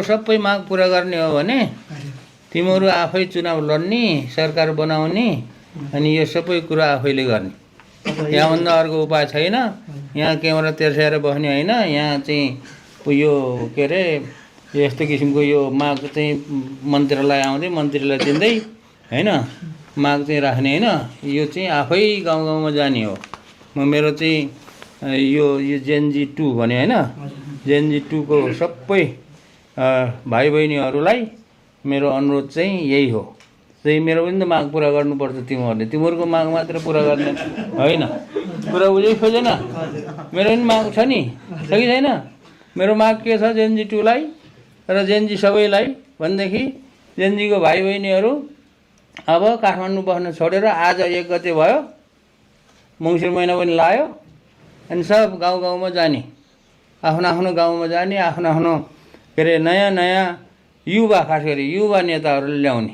सबै माग पुरा गर्ने हो भने तिमीहरू आफै चुनाव लड्ने, सरकार बनाउने अनि यो सबै कुरा आफैले गर्ने। यहाँभन्दा अर्को उपाय छैन। यहाँ क्यामेरा तेर्स्याएर बस्ने होइन। यहाँ चाहिँ यो के अरे यस्तो किसिमको यो माग चाहिँ मन्त्रीलाई आउँदै मन्त्रीलाई दिँदै होइन माग चाहिँ राख्ने होइन। यो चाहिँ आफै गाउँ गाउँमा जाने हो। म मेरो चाहिँ यो जेनजी 2 भने होइन, जेनजी 2 को सबै भाइ बहिनीहरूलाई मेरो अनुरोध चाहिँ यही हो। चाहिँ मेरो पनि त माग पुरा गर्नुपर्छ तिमीहरूले। तिमीहरूको माग मात्र पुरा गर्ने होइन। कुरा बुझै खोजेन? मेरो पनि माग छ नि, छ कि छैन? मेरो माग के छ जेनजी 2 लाई र जेनजी सबैलाई भनेदेखि जेनजीको भाइ बहिनीहरू अब काठमाडौँ बस्न छोडेर आज 1 गते भयो, मङ्सिर महिना पनि लाग्यो, अनि सब गाउँ गाउँमा जाने, आफ्नो आफ्नो गाउँमा जाने, आफ्नो आफ्नो के अरे नयाँ नयाँ युवा, खास गरी युवा नेताहरूले ल्याउने।